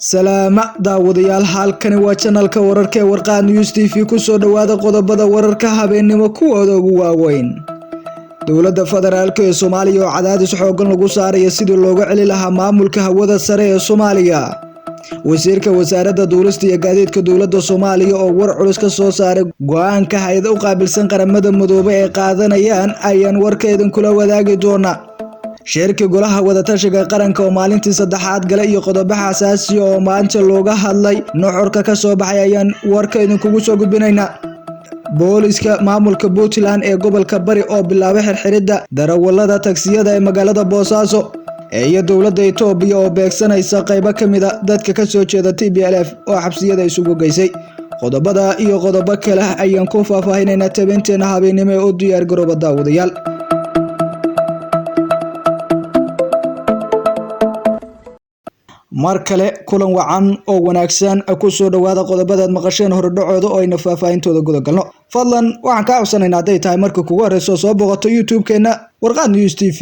Salaama daawadayaal, halkani waa janalka wararka ee Warqaad News TV. Kusoo dhawaada qodobada wararka habeennimo kuwooda ugu waaweyn. Dowladda federaalk ee Soomaaliya oo cadaadis xoogan lagu saaraya sidii looga celi lahaa maamulka hawada sare ee Soomaaliya. Wasiirka wasaaradda duulista iyo gaadiidka dowladda Soomaaliya oo war culus ka soo saaray go-aanka hay-ad u qaabilsan Qaramada Midoobay ay qaadanayaan ayaan warka idinkula wadaagi doonaa. Shirka golaha wadatashiga qaranka oo maalintii saddexaad gale iyo qodobo xasaasiya oo maanta looga hadlay nuxurka ka soo baxay ayaan warka idinkugu soo gudbinaynaa. Booliska maamulka Puntland ee gobolka Bari oo bilaabay xirxiridda darawalada tagsiyada ee magaalada Boosaaso, iyo dowladda Itoobiya oo beegsanaysa qaybo ka mid a dadka ka soo jeeda TPLF oo xabsiyada isugu geysay. Qodobada iyo qodobo kale ayaan ku faahfaahinaynaa tabeynteena habeennimo ee u diyaar garooba daawadayaal. Mar kale kulan wacan oo wanaagsan, kusoo dhawaada qodobadaad maqasheen horedhacooda oo ayna faahfaahintooda gudagalno. Fadlan waxaan kaa codsanaynaa hadday tahay marka kugu horeyso soo booqato YouTube-keena Warqaad News TV,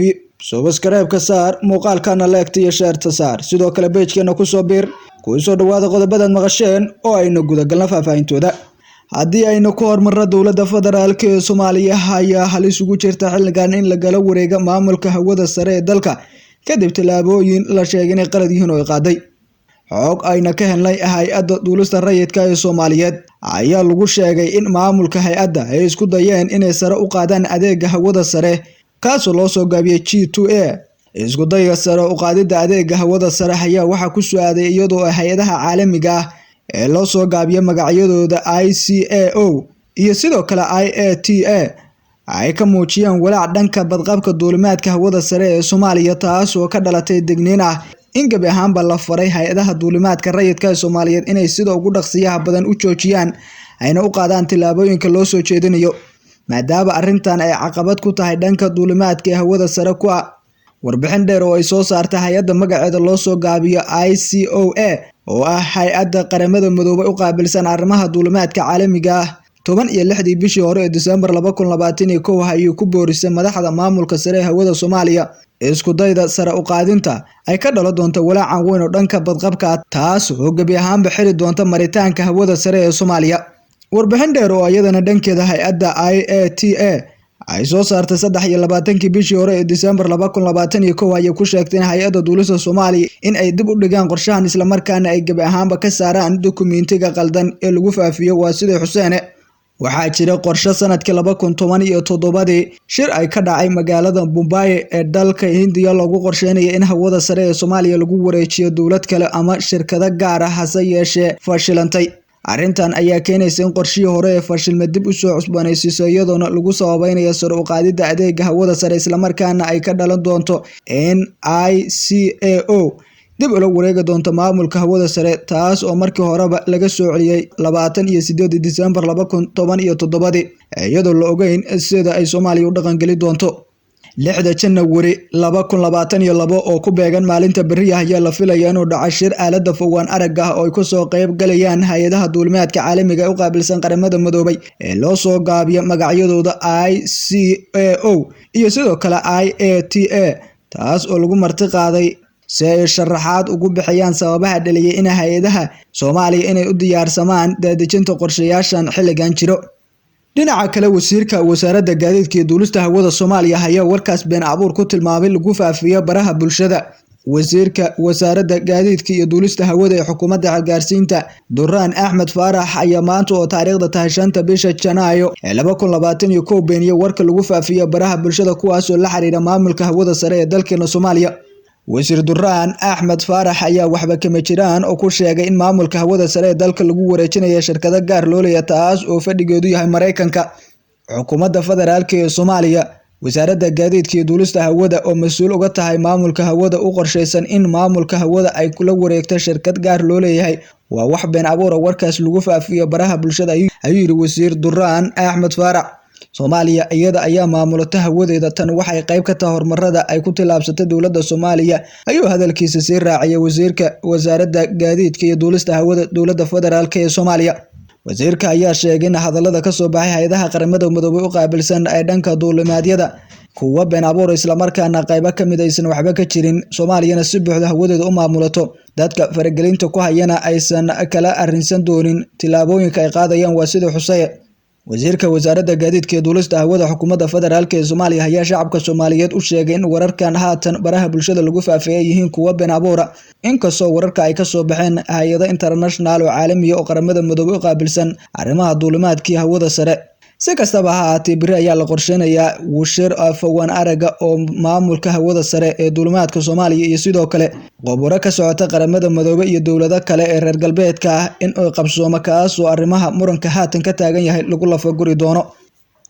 subscribe-ka saar, muuqaalkana leegta iyo sheerta saar, sidoo kale page-keena kusoo biir. Kusoo dhawaada qodobadaad maqasheen oo ayna gudagalno faahfaahintooda. Haddii aynu ku hormarno, dowladda federaalk ee Soomaaliya ayaa halis ugu jirta xilligan in lagala wareega maamulka hawada sare ee dalka kadib tallaabooyin la sheegay inay qalad yihiin oo ay qaaday. Xog ayna ka helnay hay-adda duulista rayidka ee Soomaaliyeed ayaa lagu sheegay in maamulka hay-adda ay isku dayeen inay sare u qaadaan adeega hawada sare, kaasoo loo soo gaabiyey G2A. Isku dayga sare u qaadidda adeega hawada sare ayaa waxaa ku soo aaday iyadoo hay-adaha caalamiga ah ee loo soo gaabiyo magacyadooda ICAO iyo sidoo kale IATA ay ka muujiyeen walaac dhanka badqabka duulimaadka hawada sare ee Soomaaliya, taas oo ka dhalatay digniin ah in gebi ahaanba la faray hay-adaha duulimaadka rayidka ee Soomaaliyeed inay sida ugu dhaqsiyaha badan u joojiyaan ayna u qaadaan tillaabooyinka loo soo jeedinayo, maadaama arrintan ay caqabad ku tahay dhanka duulimaadka ee hawada sare ku ah. Warbixin dheer oo ay soo saartay hay-adda magaceeda loo soo gaabiyo ICOA oo ah hay-adda Qaramada Midoobay u qaabilsan arrimaha duulimaadka caalamiga ah, 16-dii bishii hore ee Diseembar 2021 ayuu ku boorisay madaxda maamulka sare ee hawada Soomaaliya isku dayda sare u qaadinta ay ka dhalo doonto walaacan weyn oo dhanka badqabka, taas oo gebi ahaanba xiri doonta maritaanka hawada sare ee Soomaaliya. Warbixin dheer oo iyadana dhankeeda hay-adda IATA ay soo saartay 23-kii bishii hore ee Diseembar 2021 ayay ku sheegtay in hay-adda duulista Soomaaliya in ay dib u dhigaan qorshahan islamarkaana ay gebi ahaanba ka saaraan dukumentiga qaldan ee lagu faafiyo. Waa sidai Xuseene. Waxaa jira qorshe sanadkii 2017-dii shir ay ka dhacay magaalada Mumbai ee dalka Hindiya loogu qorsheynaya in hawada sare ee Soomaaliya lagu wareejiyo dowlad kale ama shirkado gaar ah, hase yeeshee fashilantay. Arrintan ayaa keenaysa in qorshihii hore ee fashilma dib u soo cusboonaysiiso, iyadoona lagu sababeynaya sare u qaadidda adeega hawada sare islamarkaana ay ka dhalan doonto in ICAO dib ula wareegi doonto maamulka hawada sare, taas oo markii horeba laga soo celiyey 28-dii Diseembar 2017-dii, iyadoo la ogeyn sida ay Soomaaliya u dhaqangeli doonto. 6 Janawari 2022 oo ku beegan maalinta beriya ayaa la filaya inuu dhaco shir aaladda fogaan aragga ah oo ay kusoo qayb galayaan hay-adaha duulimaadka caalamiga ee u qaabilsan Qaramada Midoobay ee loo soo gaabiyo magacyadooda ICAO iyo sidoo kale IATA, taas oo lagu marti qaaday si ay sharaxaad ugu bixiyaan sababaha dhaliyay in hay-adaha Soomaaliya inay u diyaarsamaan daadejinta qorshayaashan xilligan jiro. Dhinaca kale, wasiirka wasaaradda gaadiidka iyo duulista hawada Soomaaliya ayaa warkaas been abuur ku tilmaamay lagu faafiyo baraha bulshada. Wasiirka wasaaradda gaadiidka iyo duulista hawada ee xukuumadda xilgaarsiinta Duraan Axmed Faarax ayaa maanta oo taariikhda tahay 5-ta bisha Janaayo ee 2021 beeniyey warka lagu faafiyo baraha bulshada kuwaas oo la xiriira maamulka hawada sare ee dalkeena Soomaaliya. Wasiir Duraan Axmed Faarax ayaa waxba kama jiraan oo ku sheegay in maamulka hawada sare ee dalka lagu wareejinayo shirkado gaar loo leeyahay, taas oo fadhigeedu yahay Mareykanka. Xukuumadda federaalk ee Soomaaliya, wasaaradda gaadiidka iyo duulista hawada oo mas-uul uga tahay maamulka hawada u qorsheysan in maamulka hawada ay kula wareegto shirkad gaar loo leeyahay waa wax been abuura warkaas lagu faafiyo baraha bulshada, ayuu yidhi wasiir Duraan Axmed Faarax. Soomaaliya iyada ayaa maamulata hawadeeda, tan waxay qayb ka tahay horumarada ay ku tillaabsatay dowladda Soomaaliya, ayuu hadalkiisa sii raaciyay wasiirka wasaaradda gaadiidka iyo duulista hawada dowladda federaalk ee Soomaaliya. Wasiirka ayaa sheegay in hadallada ka soo baxay hay-adaha Qaramada Midoobay u qaabilsan ee dhanka duulimaadyada Kuwa been abuur, islamarkaana qaybo ka mid aysan waxba ka jirin, Soomaaliyana si buuxda hawadeeda u maamulato, dadka faragelinta ku hayana aysan kala arrinsan doonin tillaabooyinka ay qaadayaan, waa sidii xusay. Wasiirka Wasaaradda Gaadiidka iyo Duulista Hawada Xukuumadda Federaalk ee Soomaaliya ayaa shacabka Soomaaliyeed u sheegay in wararkan haatan baraha bulshada lagu faafiyay ay yihiin kuwo been abuur ah, inkastoo wararka ay ka soo baxeen hay'ado international oo caalami ah oo Qaramada Midoobay u qaabilsan arrimaha duulimaadka hawada sare. Si kastaba ha ahaatee, beri ayaa la qorsheynayaa shir fogaan aragga oo maamulka hawada sare ee duulimaadka Soomaaliya iyo sidoo kale khuburo ka socota Qaramada Midoobay iyo dowlado kale ee reer galbeedka ah in uu qabsoomo, kaas oo arrimaha muranka haatan ka taagan yahay lagu lafaguri doono.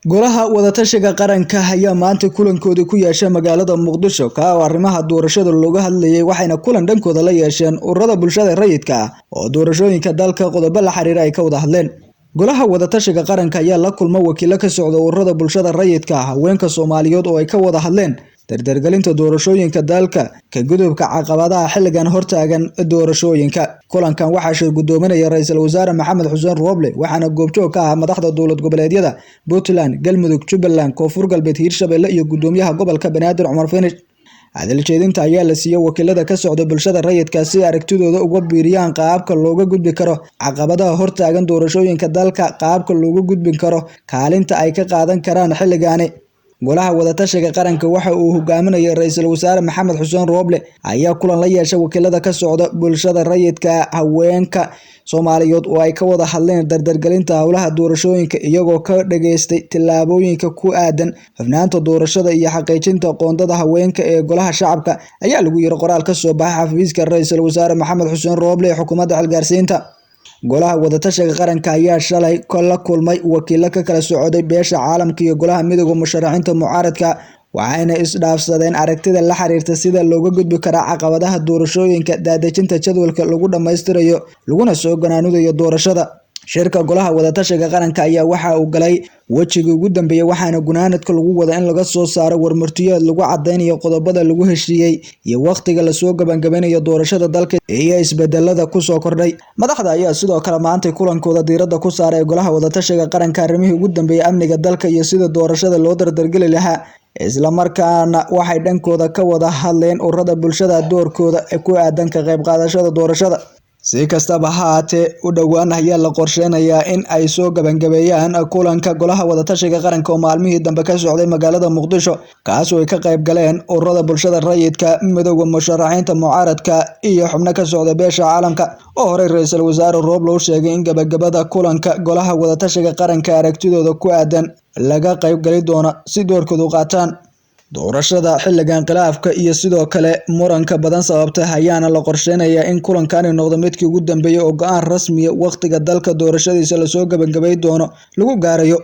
Golaha Wadatashiga Qaranka ayaa maanta kulankoodii ku yeeshay magaalada Muqdisho, ka oo arrimaha doorashada looga hadlayay, waxayna kulan dhankooda la yeesheen ururada bulshada rayidka ah oo doorashooyinka dalka qodobo la xiriira ay ka wada hadleen. Golaha Wadatashiga Qaranka ayaa la kulma wakiilo ka socda ururada bulshada rayidka ah, haweenka Soomaaliyeed oo ay ka wada hadleen dardargelinta doorashooyinka dalka, ka gudubka caqabadaha xilligan hortaagan doorashooyinka. Kulankan waxaa shir gudoominaya Ra'iisul Wasaare Maxamed Xuseen Roble, waxaana goobjoog ka ahaa madaxda dowlad goboleedyada Puntland, Galmudug, Jubbaland, Koonfur Galbeed, Hiirshabelle iyo gudoomiyaha gobolka Banaadir Cumar Finish. Hadal jeedinta ayaa la siiyay wakiilada ka socda bulshada rayidka si aragtidooda uga biiriyaan qaabka looga gudbi karo caqabadaha hortaagan doorashooyinka dalka, qaabka looga gudbin karo kaalinta ay ka qaadan karaan xilligaani. Golaha Wadatashiga Qaranka waxa uu hogaaminayay Ra'iisul Wasaare Maxamed Xuseen Roble ayaa kulan la yeeshay wakiilada ka socda bulshada rayidka, haweenka Soomaaliyeed oo ay ka wada hadleen dardargelinta howlaha doorashooyinka, iyagoo ka dhageystay tillaabooyinka ku aadan hufnaanta doorashada iyo xaqiijinta qoondada haweenka ee golaha shacabka, ayaa lagu yiri qoraal ka soo baxay xafiiska Ra'iisul Wasaare Maxamed Xuseen Roble ee xukuumadda xilgaarsiinta. Golaha Wadatashiga Qaranka ayaa shalay la kulmay wakiilo ka kala socday beesha caalamka iyo golaha midowga musharaxiinta mucaaradka, waxayna isdhaafsadeen aragtida la xiriirta sida looga gudbi karo caqabadaha doorashooyinka, daadejinta jadwalka lagu dhammaystirayo laguna soo ganaanudayo doorashada. Shirka Golaha Wadatashiga Qaranka ayaa waxa uu galay wejigii ugu dambeeyay, waxaana gunaanadka lagu wada in laga soo saaro warmartiyeed lagu cadeynayo qodobada lagu heshiiyey iyo waqtiga lasoo gabagabeynayo doorashada dalka iyo isbedelada ku soo kordhay. Madaxda ayaa sidoo kale maanta kulankooda diiradda ku saaray Golaha Wadatashiga Qaranka arrimihii ugu dambeeyay amniga dalka iyo sida doorashada loo dardargeli lahaa, isla markaana waxay dhankooda ka wada hadleen ururada bulshada doorkooda ku aadan ka qayb qaadashada doorashada. Si kastaba ha ahaatee, u dhowaan ayaa la qorsheynayaa in ay soo gabagabeeyaan kulanka Golaha Wadatashiga Qaranka oo maalmihii dambe ka socday magaalada Muqdisho, kaas oo ay ka qayb galeen ururada bulshada rayidka, midowga musharaxiinta mucaaradka iyo xubno ka socda beesha caalamka, oo horey Ra'iisul Wasaare Roble u sheegay in gabagabada kulanka Golaha Wadatashiga Qaranka aragtidooda ku aadan laga qayb gali doono si doorkoodu qaataan. Doorashada xilligan khilaafka iyo sidoo kale muranka badan sababtay ayaana la qorsheynayaa in kulankani noqdo midkii ugu dambeeyay oo go'aan rasmi ah waqtiga dalka doorashadiisa lasoo gabagabay doono lagu gaarayo.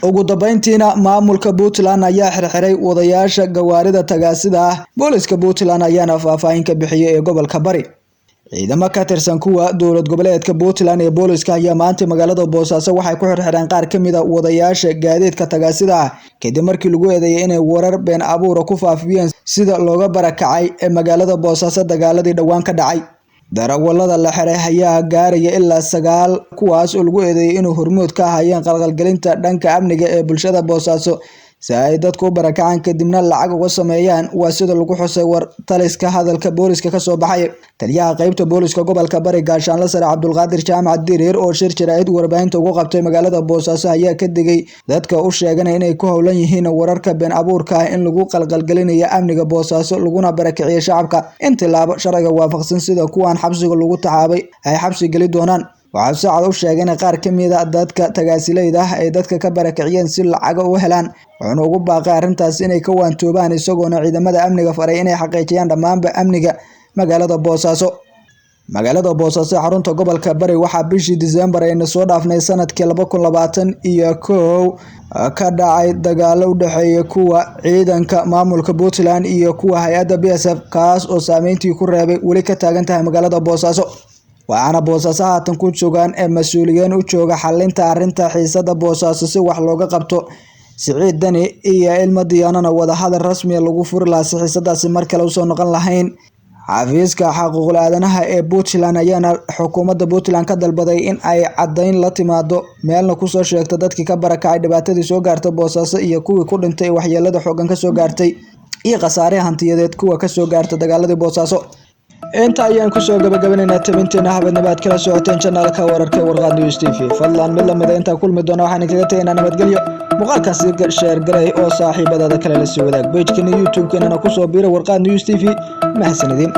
Ugu dambeyntiina, maamulka Puntland ayaa xirxiray wadayaasha gawaarida tagaasida ah. Booliska Puntland ayaana faahfaahin ka bixiyay ee gobolka Bari. Ciidamo ka tirsan kuwa dowlad goboleedka Puntland ee booliska ayaa maanta magaalada Boosaaso waxay ku xirxireen qaar ka mid ah wadayaasha gaadiidka tagaasida ah, kadib markii lagu eedeeyay inay warar been abuur ah ku faafiyeen sida looga barakacay ee magaalada Boosaaso dagaaladii dhowaan ka dhacay. Darawallada la xiray ayaa gaaraya ilaa 9, kuwaas oo lagu eedeeyay inay hormuud ka ahaayeen qalqalgelinta dhanka amniga ee bulshada Boosaaso si ay dadku u barakacaan kadibna lacag uga sameeyaan, waa sida lagu xusay war taliska hadalka booliska ka soo baxay. Taliyaha qaybta booliska gobolka Bari Gaashaanle Sare Cabdulqaadir Jaamac Diriir oo shir jaraa'id warbaahinta ugu qabtay magaalada Boosaaso ayaa ka digay dadka u sheeganaya inay ku howlan yihiin wararka been abuurka ah in lagu qalqalgelinayo amniga Boosaaso laguna barakiciyo shacabka, in tillaabo sharciga waafaqsan sida kuwan xabsiga lagu taxaabay ay xabsi geli doonaan. Waxaa si cad u sheegay in qaar ka mid ah dadka tagaasilayda ah ay dadka ka barakiciyeen si lacago u helaan, wuxuuna ugu baaqay arrintaas inay ka waantoobaan, isagoona ciidamada amniga faray inay xaqiijiyaan dhammaanba amniga magaalada Boosaaso. Magaalada Boosaaso ee xarunta gobolka Bari waxaa bishii Diseembar ayna soo dhaafnay sanadkii 2021 ka dhacay dagaalo u dhexeeya kuwa ciidanka maamulka Puntland iyo kuwa hay'adda BSF, kaas oo saameyntii ku reebay weli ka taagan tahay magaalada Boosaaso. Waxaana Boosaaso haatan ku sugan ee mas'uuliyiin u jooga xalinta arrinta xiisada Boosaaso si wax looga qabto. Siciid Dani iyo Ilmo Diyaanana wada hadal rasmi ah lagu furi lahaa si xiisadaasi mar kale usoo noqon lahayn. Xafiiska xaquuqul aadanaha ee Puntland ayaana xukuumadda Puntland ka dalbaday in ay caddayn la timaado, meelna kusoo sheegto dadkii ka barakacay dhibaatadii soo gaartay Boosaaso iyo kuwii ku dhintay waxyeelada xooggan kasoo gaartay iyo khasaare hantiyadeed kuwa kasoo gaarta dagaaladii Boosaaso. Inta ayaan kusoo gabagabanaynaa tabinteena habeenimo aad kala socoteen janaalka wararka ee Warqaad News TV. Fadlan mid lamida intaa kulmi doona waxaan kaga tegaynaa nabadgelyo. Muuqaalkaasi share garay oo saaxiibadaada kale la sii wadaag. Page-keena YouTube-keenana kusoo biira Warqaad News TV. Mahadsanidin.